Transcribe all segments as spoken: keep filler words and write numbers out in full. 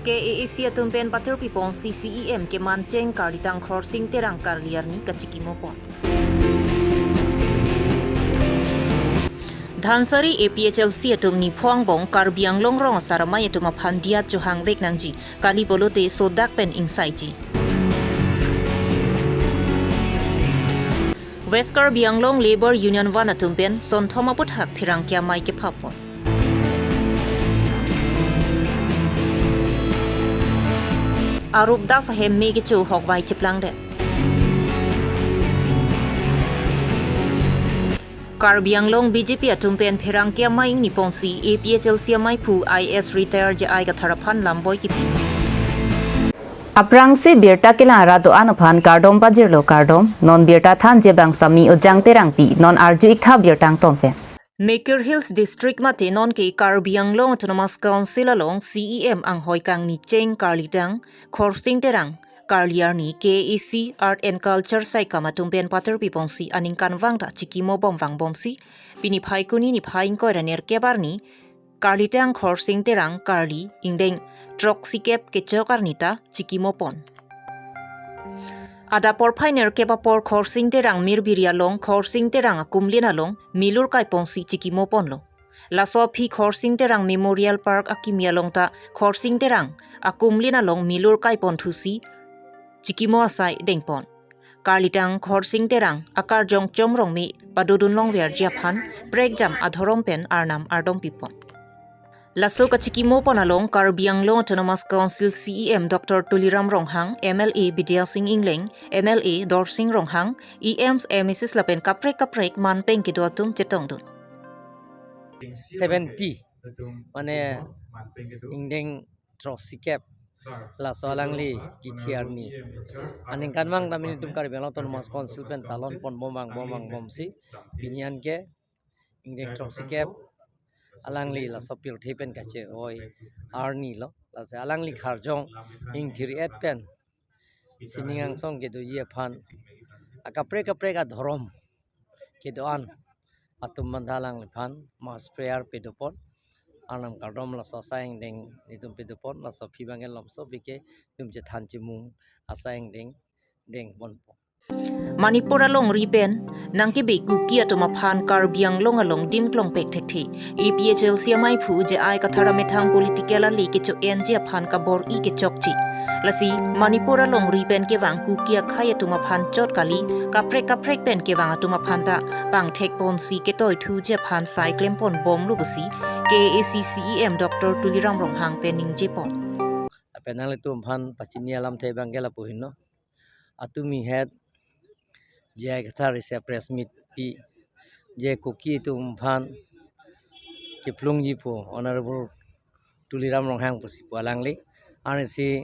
K A A C atum pen patur piponsi C E M kemancheng Karlitang Khorsing Terang karli arni kachikimo pon. Dhansiri A P H L C atum niphong bong Karbi Anglong rong asar amei atum aphan diya chohang vek nangji, kali pulote sodak pen ingsaiji. West Karbi Anglong Labour Union van atum pen sonthom aputhak pherangke amei kephapon. Arup Das ahem me kecho hokvai cheplangdet. Karbi Anglong B J P atum pen pherangke amei ingniponsi A P H L C amei phu I A S retire J I Kathar aphan lamboi kipi. Aphrangsi birta kelang ra do-an aphan kardom pajirlo kardom, non birta thanji abang Sami Ojang Terangpi, non arju iktha birta angton pen. Mikir Hills District mate nonke Karbi Anglong Autonomous Council along C E M anghoi kangni cheng Karlitang Khorsing Terang karli arni K A A C Art and Culture saikam atum pen patur piponsi aningkanvang ta chikimo bom vangbomsi, pini Phaikuni niphai ingkoi ra nerkep arni Karlitang Khorsing Terang karli ingdeng throksikep kechok arni ta chikimo pon. Adap porphai nerkep apor Khorsing Terang mirbiri along Khorsing Terang akumlin along milur kaiponsi chikimo ponlo. Laso aphi Khorsing Terang Memorial Park akimi along ta Khorsing Terang akumlin along milur kaipon thusi chikimo asai dengpon. Karlitang Khorsing Terang akarjong chomrong me padodun longverji aphan prekjam adhorom pen arnam ardom pipon. Laso kachikimo pon along Karbi Anglong Autonomous Council C E M Doctor Tuliram Ronghang, M L A Bidya Sing Engleng, M L A Dorsing Ronghang, E Ms, M A Cs lapen kaprek kaprek manpeng kedo atum chetongdun. Seventy, mane ingdeng throksikep laso alangli kithi arni. Aningkanvang ta nelitum Karbi Anglong Autonomous Council pen talon pon bom vangbom vangbomsi, pini anke ingdeng throksikep alangli laso pirthe pen kachehoi arni lo. Lasi alangli kharjong ingthir-et pen sining angsong kedoji aphan akaprek kaprek adhorom kedo-an atum mandhalang liphan mass prayer pedopon, arnam kardom laso asai ingdeng nelitum pedopon, laso aphi abangke lomso bike nelitum chethan chimung asai ingdeng dengponpo. Manipur alongri pen nangkebe Kuki atum aphan Karbi Anglong along dimklong pek thekthe. A P H L C amei phu J I Kathar amethang political ale kecho-enji aphan kabor-i kechokche. Lasi Manipur alongri pen kevang Kuki akhei atum aphan chot kali, kaprek kaprek pen kevang atum aphan ta pangthekponsi ketoi thuji aphan sai klempon bomlo pusi K A A C C E M Doctor Tuliram Ronghang pen ningjepon. Lapen nanglitum aphan pachini alamthe abangke lapu henlo. Atumi het J I Kathar isi press meet pi, je Kuki atum aphan keplungji pu Honorable Tuliram Ronghang pusi pu alangli. Arnisi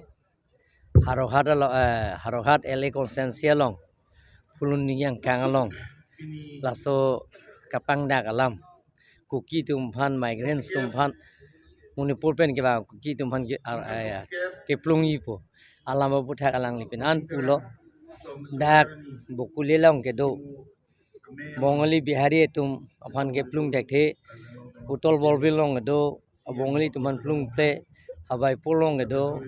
Howraghat along, eh, Howraghat L A constituency along, Phuloni angkang along, laso kapangdak alam, Kuki atum aphan, migrants atum aphan, Manipur pen kevang Kuki atum aphan ke, ar, eh, keplungji pu alam aputhak alangli pen an pulo. Dak Bokuli along kedo Bongali Bihari atum aphan keplung thekthe, Uttal Borbil along kedo Bongali atum aphan plungple, Hawaipur along kedo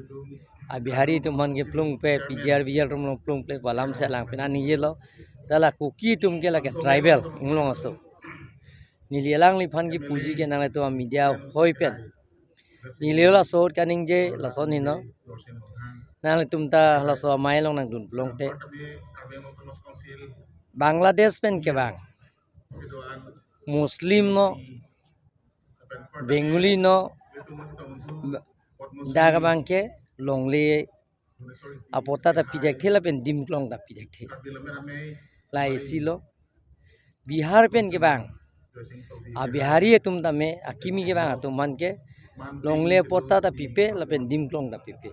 a Bihari atum aphan keplungple, P G R V G R atum along plungple pu alam si alang pen an ningjelo. Ta la Kuki atum ke lake tribal inglong aso. Neli alangliphan kipuji ke nanglitum media hoi pen, neli laso ahut kaningje lason henlo. Nanglitum ta laso amei along nangdun plongte, Bangladesh pen kevang Muslim no, Bengali no, dak abangke longle apatta ta pi thekthe lapen dimklong ta pi thekthe. La isi lo. Bihar pen kevang a Bihari atum tame, akimi kevang atum aphan ke longle apatta ta pipe lapen dimklong ta pipe.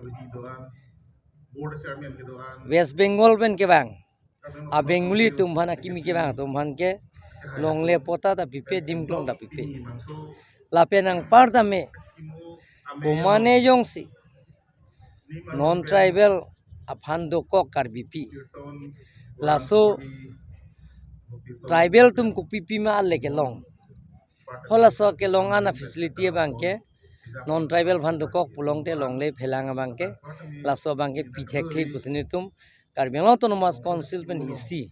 West Bengal pen kevang a Bengali atum aphan, akimi kevang atum aphan ke longle apatta ta pipe, dimklong ta pipe. Lapen anpar tame komane jongsi non tribal aphan dokok Karbipi, laso tribal atum kopipima ale kelong. Halaso kelong an a facility abangke non tribal aphan dokok pulote longle phelang abangke, laso abangke pi thekthe pusi nelitum Karbi Anglong Autonomous Council pen isi,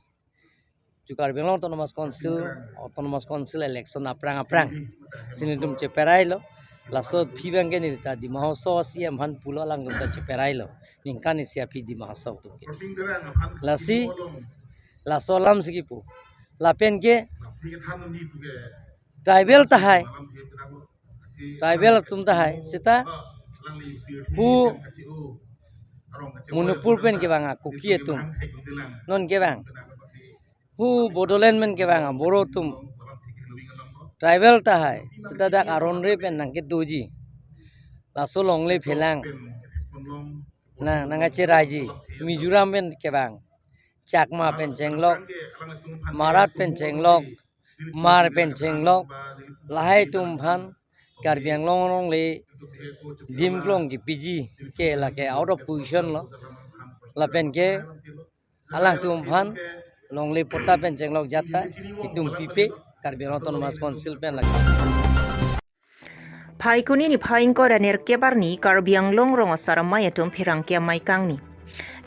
ju Karbi Anglong Autonomous Council, Autonomous Council election aphrang aphrang si nelitum cheperailo. Laso aphi abangke neli ta Dima Hasao C E M aphan pulo, alangtum ta cheperailo. Ningkan isi aphi Dima Hasao atum ke. Lasi laso alam si kipu. Lapen ke tribal tahai, tribal atum tahai, seta hu Manipur pen kevang a Kuki atum, non kevang hu Bodoland pen kevang a Boro atum, tribal tahai, seta dak aron re pen nangkedoji. Laso longle phelang nang nangkacheraiji. Mizoram pen kevang, Chakma pen chenglok, Marat pen chenglok, Hmar pen chenglok, lahai atum aphan Karbi Anglong along le dim klong kepiji ke lake out of position lo. Lapen ke alangtum aphan longle patta pen chenglok ajat ta itum pipe, Karbi Anglong Autonomous Council pen lake. Phaikuni niphai ingkoi ra nerkep arni Karbi Anglong Rong Asar Amei atum pherangke amei kangni.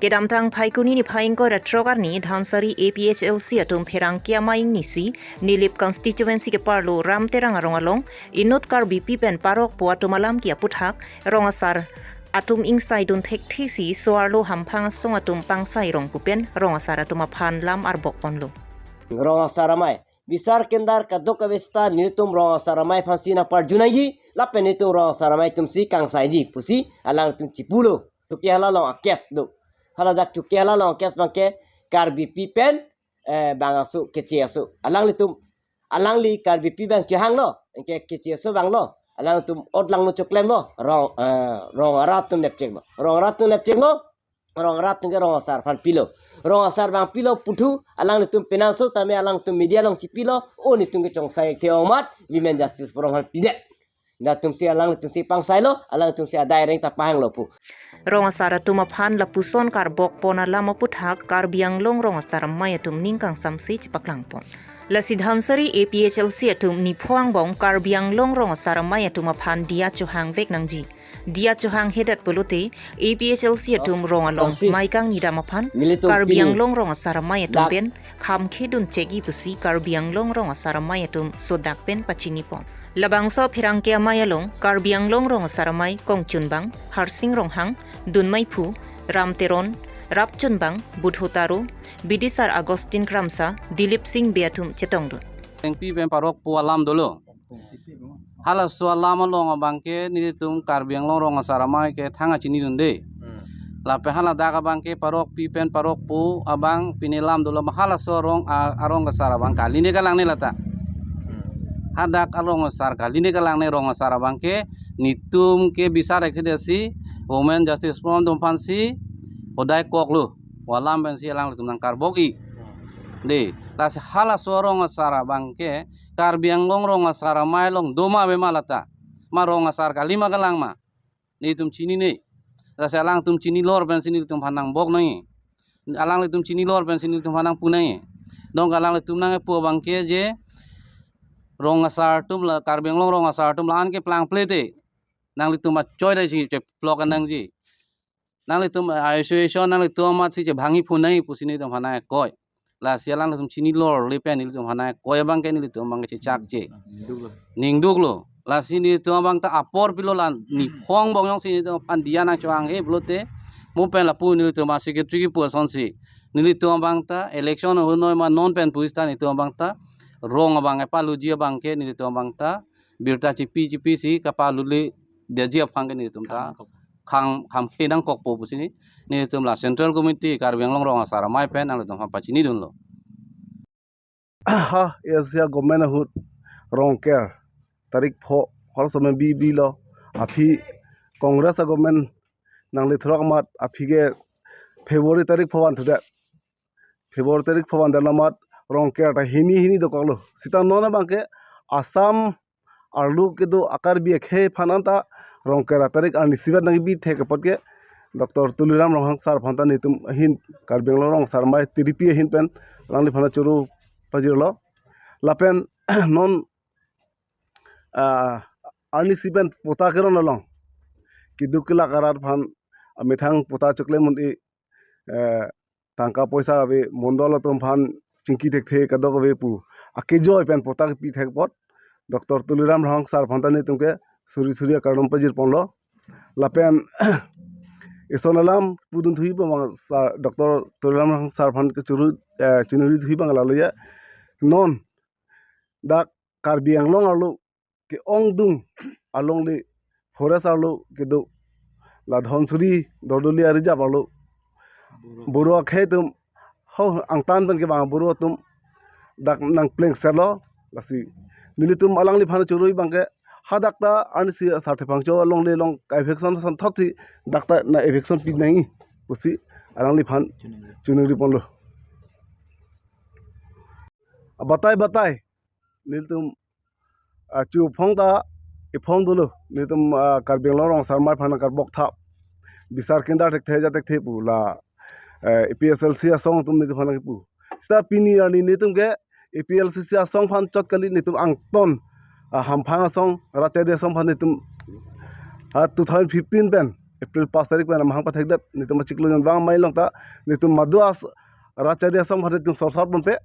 Kedamtang Phaikuni niphai ingkoi ra throk arni Dhansiri A P H L C atum pherangke amei ingnisi Nilip constituency keparlo Ram Terang arong along inut Karbipi pen parokpo atum alam ke aputhak rong asar atum ingsaidun thekthesi so-arlo hamphang asong atum pangsai rong pu pen rong asar atum aphan lam arbok ponlo. Rong Asar Amei bisar kendar kadokave seta nelitum Rong Asar Amei aphansi nangparju nangji, lapen nelitum Rong Asar Amei atumsi kangsaiji pusi alangtum chipulo. Toke hala along a-case do. Hala dak toke hala along a-case abangke Karbipi pen, eh, bang aso, Keche aso. Alanglitum, alangli Karbipi abang kehanglo, anke Keche aso abanglo. Alangtum ot langno choklemlo, rong, eh, rong arat atum nepcheklo. Rong arat atum nepcheklo, rong arat atum ke rong asar aphan pilo. Rong asar abang pilo puthu, alanglitum penang so tame alangtum media along chipilo, o nelitum ke chongsai thekthe amat, Women Justice Forum aphan pidet. Latumsi alanglitumsi pangsailo, alanglitumsi adai areng ta pahanglo pu. Rong asar atum aphan lapuson karbok pon alam aputhak Karbi Anglong Rong Asar Amei atum ning kangsamsi chepaklang pon. Lasi Dhansiri A P H L C atum nipho angbong Karbi Anglong Rong Asar Amei atum aphan diya chohangvek nangji. Diya chohanghedet pulote A P H L C atum rong along amei kangni dam aphan nelitum Karbi Anglong Rong Asar Amei atum pen kham khedun chekji pusi Karbi Anglong Rong Asar Amei atum sodak pen pachini pon. Labangso pherangke amei along Karbi Anglong Rong Asar Amei kongchunbang Harsing Ronghang, dunmeiphu Ram Teron, rapchunbang Budho Taro, bidisar Augustine Kramsa, Dilip Singh Bey atum chetongdun. Tengpi pen parokpo alam dolo. Halaso alam along abangke nelitum Karbi Anglong Rong Asar Amei ke thang kachinidunde. Hmm. Lapen haladak abangke parokpi pen parokpo abang pini lam dolo, halaso arong a-, arong asar abang kali ne kalang ne lata. Hmm. Hadak arong asar kali ne kalang ne, rong asar abangke nelitum ke bisar ek thedesi Women Justice Forum atum aphansi hodai koklo. Pu alam pensi alanglitum nangkarbok-i. Hmm. De, lasi halaso arong asar abangke Karbi Anglong Rong Asar Amei along doma ave ma lata. Ma rong asar kali ma kalang ma, nelitum chinine. Lasi alangtum chinilor pensi nelitum aphan nangbok nangji. Alanglitum chinilor pensi nelitum aphan nangpu nangji. Dong alanglitum nangpu abangke je rong asar atum la, Karbi Anglong rong asar atum la-an keplang plete, nanglitum achoi dai si cheplok nangji. Nanglitum, eh, association nanglitum amatsi chebhangji pu nangji pusi nelitum aphan nangkoi. Lasi alanglitum chinilor le pen nelitum aphan nangkoi abangke nelitum abangke chechakche. Ningduklo. Lasi nelitum abang ta apor pilo, la nipho angbong jongsi nelitum aphan diya nangchohanghe pulote, mo pen lapu nelitum a-secretary kipu asonsi, nelitum abang ta election ahut noi ma non pen pu seta nelitum abang ta rong abang kepaluji abangke nelitum abang ta birta chipi chipi si kapalule detji aphan ke nelitum ta khang, kham khe nangkokpo pusi nelitum la Central Committee Karbi Anglong Rong Asar Amei pen nanglitum aphan pachinidunlo. Ha, Asia government ahut Rongker tarik pho hor somen bi bilo, aphi Congress a-government nangle throk amat aphi ke February tarik pho van thudet. February tarik pho van dan amat Rongker ta hini hini dokoklo. Seta non abangke Assam arlo kedo a-Karbi akhei aphan anta Rongker tarik arnisi vet nangbi thek apot ke Doctor Tuliram Ronghang sir aphan ta nelitum ahin Karbi Anglong Rong Asar Amei tiripi ahin pen alangliphan choro pajirlo. Lapen non, ah, arnisi pen patta keron along keduk kelak arat aphan amethang patta choklem un-e, eh, tangka poisa ave, mondol atum aphan chingki thekthe kadokave pu akejoi pen patta kepi thek apot Doctor Tuliram Ronghang sir aphan ta netum ke suri suri akardom pajir ponlo. Lapen ison alam pudun thuji abang sir, Doctor Tuliram Ronghang sir aphan kechuru, eh, chinuri thuji abang lalo ya. Non dak Karbi Anglong arlo ke-ongdung alongle forest arlo kedo la Dhansiri Dordoli a-reserve arlo Boro akhei atum, ho angtan pen kevang Boro atum dak nangplengsetlo. Lasi nelitum alangliphan churu abang ke hadak ta arnisi asar thepangcho alongle along ka-eviction ason thot si dak ta na eviction pi nangji pusi alangliphan chinuri ponlo. Abatai batai nelitum, ah, chuphong ta iphong dolo. Nelitum, ah, Karbi Anglong rong sarmai aphan karbok thap. Bisar kinda thekthe ja thekthe pu la, eh, A P H L C asong atum nelitum aphan kipu. Seta pini arni nelitum ke A P L C C asong aphan chot kali, nelitum angton, ah, Hamphang asong, Ratchari asong aphan nelitum, ah, two thousand fifteen pen April pas tarik pen amahang pathekdet nelitum achiklo jon abang amei along ta nelitum madu as Ratchari asong aphan nelitum sorsor ponpe,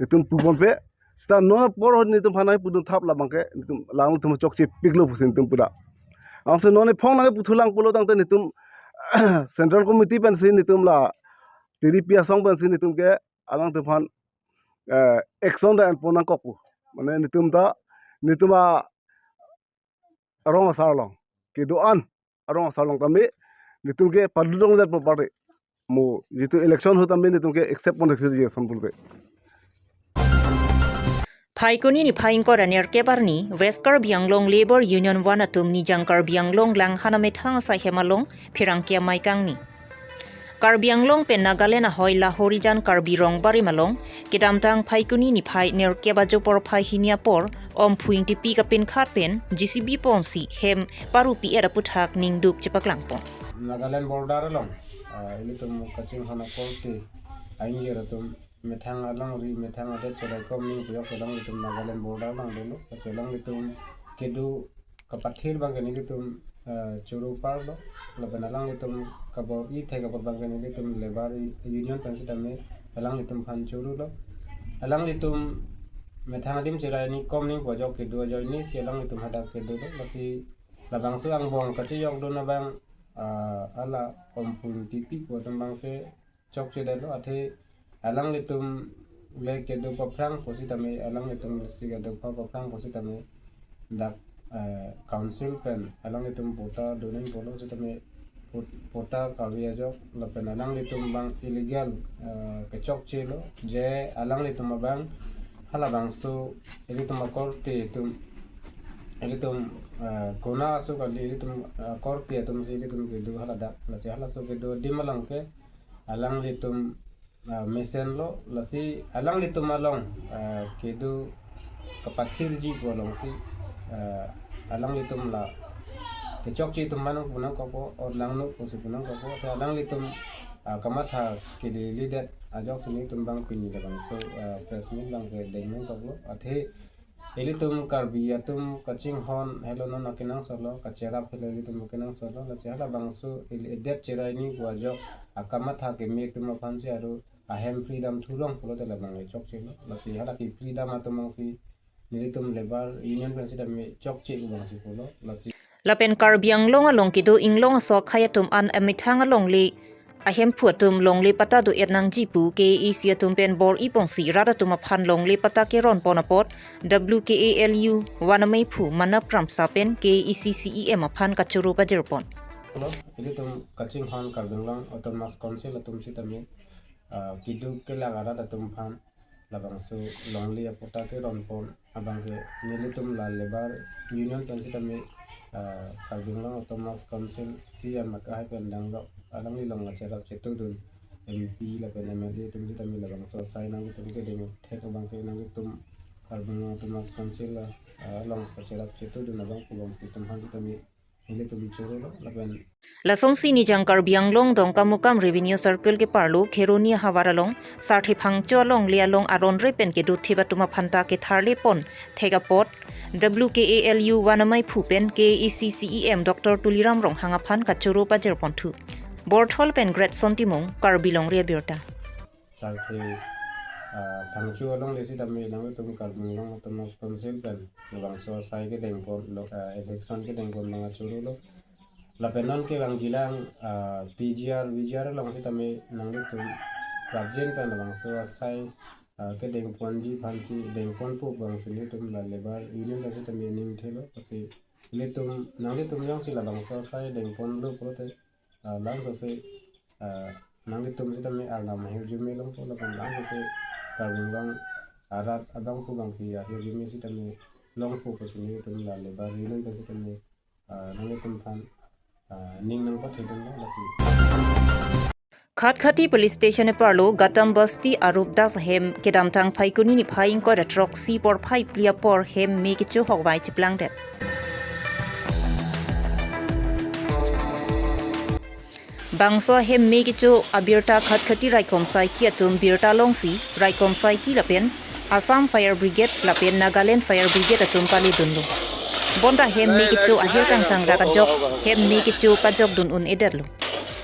nelitum pu ponpe. Seta non apor ho nelitum aphan pudun thap labang ke nelitum alanglitum chokche piklo pusi nelitum pu da. Ansi non iphong nangputhulang pulo tangte nelitum Central Committee pensi nelitum la T D P asong pensi nelitum ke alangtum aphan, eh, action ta en pon nangkok pu. Mane nelitum ta, nelitum arong asar along kedo-an arong asar along tame nelitum ke padudong det property. Mo jitu election ahut tame nelitum ke accept pon thekthe ason pulote. Phaikuni niphai ingkoi ra nerkep arni West Karbi Anglong Labour Union One atum Nijang Karbi Anglong Langhan amethang asaihem along pherangke amei kangni. Karbi Anglong pen Nagaland ahoi la Horijan Karbi Rongbarim along kedamtang Phaikuni niphai nerkep ajo porphai hini apor Omphu Ingtipi kapinkhat pen J C B ponsi hem parupi-et aputhak ningduk chepaklang pon. Nagaland border along, ah, ilitum kachinghon akorte a-ingjir atum methang alongri, methang adet cherai kom ning puyok alanglitum Nagaland border along dolo. Alanglitum kedo kapathir abang ke nelitum, eh, churu parlo. Lapen alanglitum kabor-i thek apot abang ke nelitum Labour Union pen sitame alanglitum aphan churulo. Alanglitum methang adim cherai ni kom ning pu ajok kedo ajoine si alanglitum hadak kedolo. Lasi labangso angbong kachejokdun abang, ah, hala Omphu Ingtipi pu atum abang ke chokchedetlo, athe alanglitum le kedo paphrang pusitame, alanglitum si kedo pa paphrang pusitame dak, eh, council pen alanglitum patta donangpo pusitame pot-, patta kave ajok lapen alanglitum abang illegal, eh, kechokchelo, je alanglitum abang halabangso ilitum akorte atum, ilitum, eh, kona aso kali ilitum, eh, akorte atum si ilitum kedo haladak, lasi halaso kedo adim along ke alanglitum, ah, mesenlo, lasi alanglitum along, ah, kedo kapathirji pu alongsi, ah, alanglitum la kechokche atum ma nangpu nangkokpo, or nangno pusi pu nangkokpo, te alanglitum, ah, kamatha keledet ajoksi nelitum abang pini labangso, ah, press meet abang kedeng nangkoklo, athe ilitum Karbi atum kachinghon helo, non akenangsotlo, kacherap helo ilitum akenangsotlo, lasi halabangso ili edet cherai ni pu ajok akamatha keme atum aphansi aru ahem freedom thurong pulote labang le chokchelo, lasi hala ke freedom atum abangsi nelitum Labour Union pen sitame chokche abangsi pulo, lasi Lapen Karbi Anglong along kedo inglong aso akhei atum an amethang alongle ahemphu atum longle patta do-et nangji pu K A A C atum pen bor-i ponsi rat atum aphan longle patta keron pon apot W K A L U One ameiphu Manap Ramsa pen K A A C C E M aphan kachoro pajir pon. Hello, ilitum kachinghon Karbi Anglong Autonomous Council atum sitame, ah, kedo kelak arat atum aphan labangso longle apatta keron pon abang ke nelitum la Labour Union pen sitame, ah, Karbi Anglong Autonomous Council C E M akehai pen danglo, alangli along kacherap chetudun M P lapen M L A atum sitame labangso asai nanglitum kedeng thek abang ke nanglitum Karbi Anglong Autonomous Council la, ah, along kacherap chetudun abang pu abang itum aphan sitame Ilitum chorolo lapen Lasonsi Nijang Karbi Anglong Dongkamukam Revenue Circle keparlo Kheroni havar along Sarthe Phangcho alongle along aron re pen kedo thip atum aphanta ketharle pon thek apot W K A L U Vanamai Phu pen K A A C C E M Doctor Tuliram Ronghang aphan kachoro pajir ponthu. Borthol pen Great Son Timung, Karbi Longri Abirta. Sarthe, ah, Phangcho alongle sitame nangtum Karbi Anglong Autonomous Council pen labangso asai kedeng pon lo, ah, election kedeng pon nang achorolo. Lapen non kevangjilang, ah, P G R, V G R along sitame nanglitum prapjin pen labangso asai, ah, kedeng ponji aphansi deng ponpo abang si nelitum la labour union pen sitame ning thelo, lasi ilitum nanglitum jongsi labangso asai deng ponlo pulote, ah, labangso si, ah, nanglitum sitame arnam ahirjume longpo lapen labangso si Karbi Anglong arat abangphu bangphi ahirjume sitame longpo pusi nelitum la labour union pen sitame, ah, nanglitum aphan, ah, ning nangpathedunlo lasi. Khatkhati Police Station eparlo Gatam Basti Arup Das ahem kedamtang Phaikuni niphai ingkoi ra throksi porphai phli apor hem me kecho hokvai chiplangdet. Bangso hem me kecho abirta Khatkhati raikom saiki atum birta longsi raikom saiki lapen Assam Fire Brigade lapen Nagaland Fire Brigade atum paledunlo. Bonta hem me kecho ahir kangtang rak ajok hem me kecho pajokdun un-edetlo.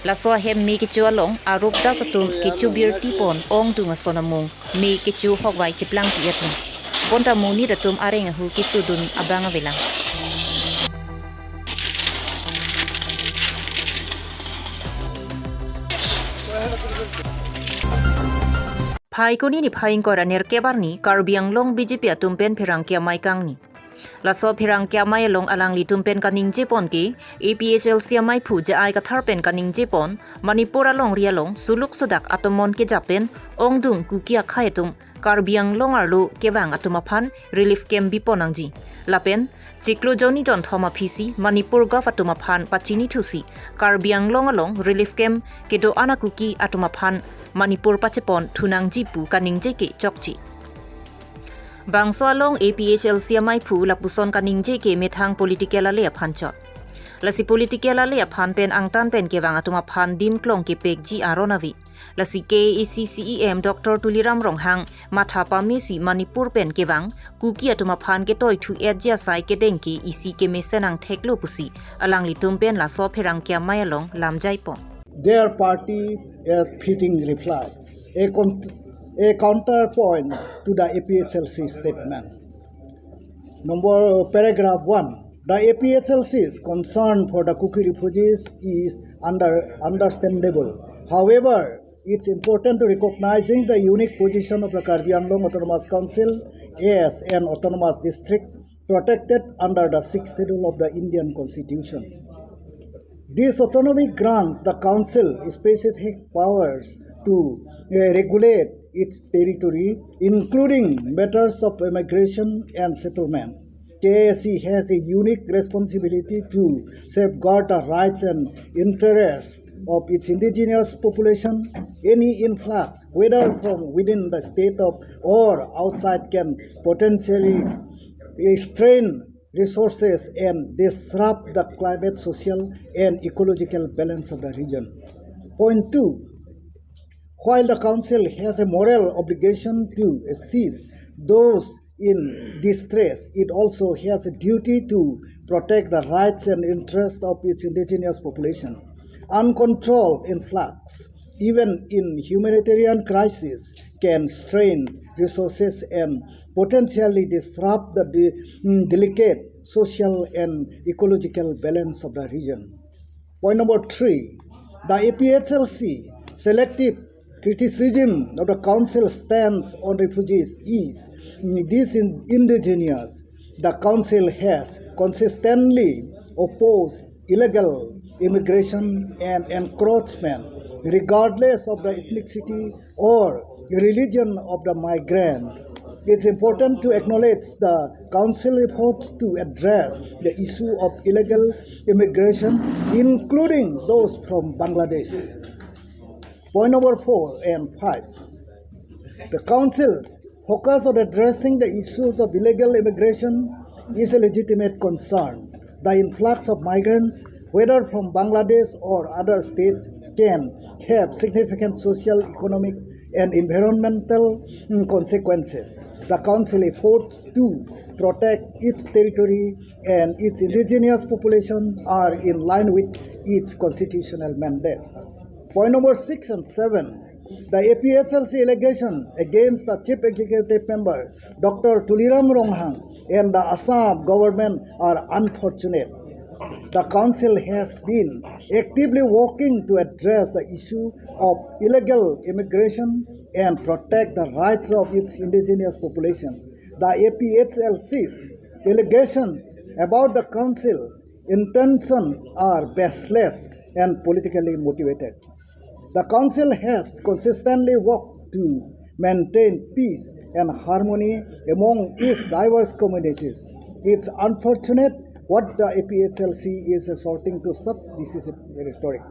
Laso ahem me kecho along Arup Das atum kecho birti pon ongdung ason amung me kecho hokvai chiplangpi-etlo. Bonta monit atum areng ahu kesodun abang avelang. Phaikuni niphai ingkoi ra nerkep arni Karbi Anglong B J P atum pen pherangke amei kangni. Laso pherangke amei along alanglitum pen kaningje pon ke A P H L C amei phu J I Kathar pen kaningje pon Manipur alongri along suluk sudak atomon kejap pen ongdung Kuki akhei atum Karbi Anglong arlo kevang atum aphan relief camp bipon nangji. Lapen chiklo jonni jonthom aphisi Manipur Gov atum aphan pachini thusi Karbi Anglong along relief camp kedo-an a-Kuki atum aphan Manipur pachepon thunangji pu kaningje ke chokche. Bangso along A P H L C amei phu lapuson kaningje ke methang political ale aphan chot. Lasi political ale aphan pen angtan pen kevang atum aphan dim klong kepekji aron ave. Lasi K A A C C E M Doctor Tuliram Ronghang matha pamesi Manipur pen kevang Kuki atum aphan ketoi thu-etji asai kedeng ke isi kemesen angtheklo pusi alanglitum pen laso pherangke amei along lamjai pon. Their party is fitting reply, a, con- a counterpoint to the A P H L C statement. Number, paragraph one. The A P H L C's concern for the Kuki refugees is under, understandable. However, it's important to recognizing the unique position of the Karbi Anglong Autonomous Council as an autonomous district protected under the Sixth Schedule of the Indian Constitution. This autonomy grants the Council specific powers to, uh, regulate its territory, including matters of immigration and settlement. K A A C has a unique responsibility to safeguard the rights and interests of its indigenous population. Any influx, whether from within the state of or outside, can potentially strain resources and disrupt the climate, social, and ecological balance of the region. Point two, while the Council has a moral obligation to assist those in distress, it also has a duty to protect the rights and interests of its indigenous population. Uncontrolled influx, even in humanitarian crisis, can strain resources and potentially disrupt the de- mm, delicate social and ecological balance of the region. Point number three, the A P H L C selective criticism of the Council stance on refugees is, mm, disingenuous. The Council has consistently opposed illegal immigration and encroachment, regardless of the ethnicity or religion of the migrant. It's important to acknowledge the Council efforts to address the issue of illegal immigration, including those from Bangladesh. Point number four and five. The Council's focus on addressing the issues of illegal immigration is a legitimate concern. The influx of migrants, whether from Bangladesh or other states, can have significant social, economic, and environmental, mm, consequences. The Council efforts to protect its territory and its indigenous population are in line with its constitutional mandate. Point number six and seven, the A P H L C allegation against the Chief Executive Member, Doctor Tuliram Ronghang, and the Assam government are unfortunate. The Council has been actively working to address the issue of illegal immigration and protect the rights of its indigenous population. The A P H L C's allegations about the Council's intentions are baseless and politically motivated. The Council has consistently worked to maintain peace and harmony among its diverse communities. It's unfortunate what the A P H L C is resorting to such decisive rhetoric.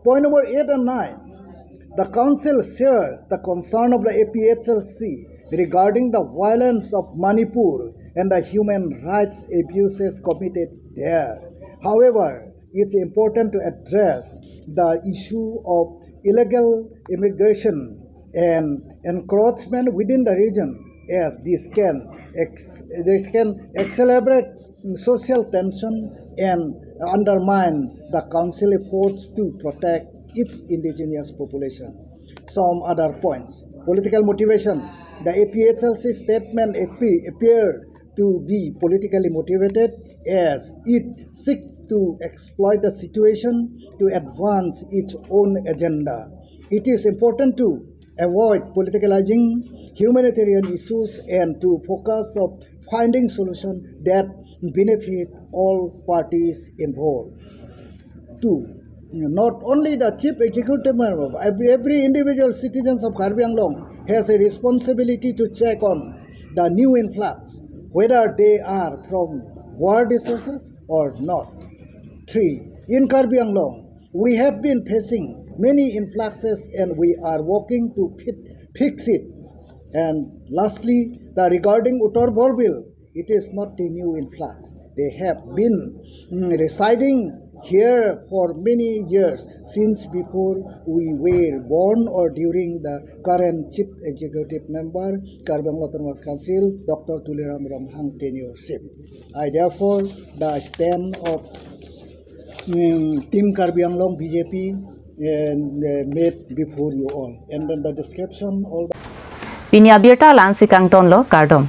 Point number eight and nine. The Council shares the concern of the A P H L C regarding the violence of Manipur and the human rights abuses committed there. However, it's important to address the issue of illegal immigration and encroachment within the region, as this can ex- this can accelerate social tension and undermine the Council efforts to protect its indigenous population. Some other points. Political motivation. The A P H L C statement appe- appeared to be politically motivated, as it seeks to exploit the situation to advance its own agenda. It is important to avoid politicizing humanitarian issues and to focus on finding solutions that benefit all parties involved. Two, not only the Chief Executive Member, every, every individual citizens of Karbi Anglong has a responsibility to check on the new influx, whether they are from war disastrous or not. Three, in Karbi Anglong, we have been facing many influxes and we are working to fit, fix it. And lastly, the regarding Uttar Borbil, it is not the new influx. They have been, mm, residing here for many years, since before we were born or during the current Chief Executive Member, Karbi Anglong Autonomous Council, Doctor Tuliram Ronghang tenureship. I therefore the stand of, mm, Team Karbi Anglong B J P and, uh, made before you all. And then the description, all the Pini abirta la-ansi kangtonlo, kardom.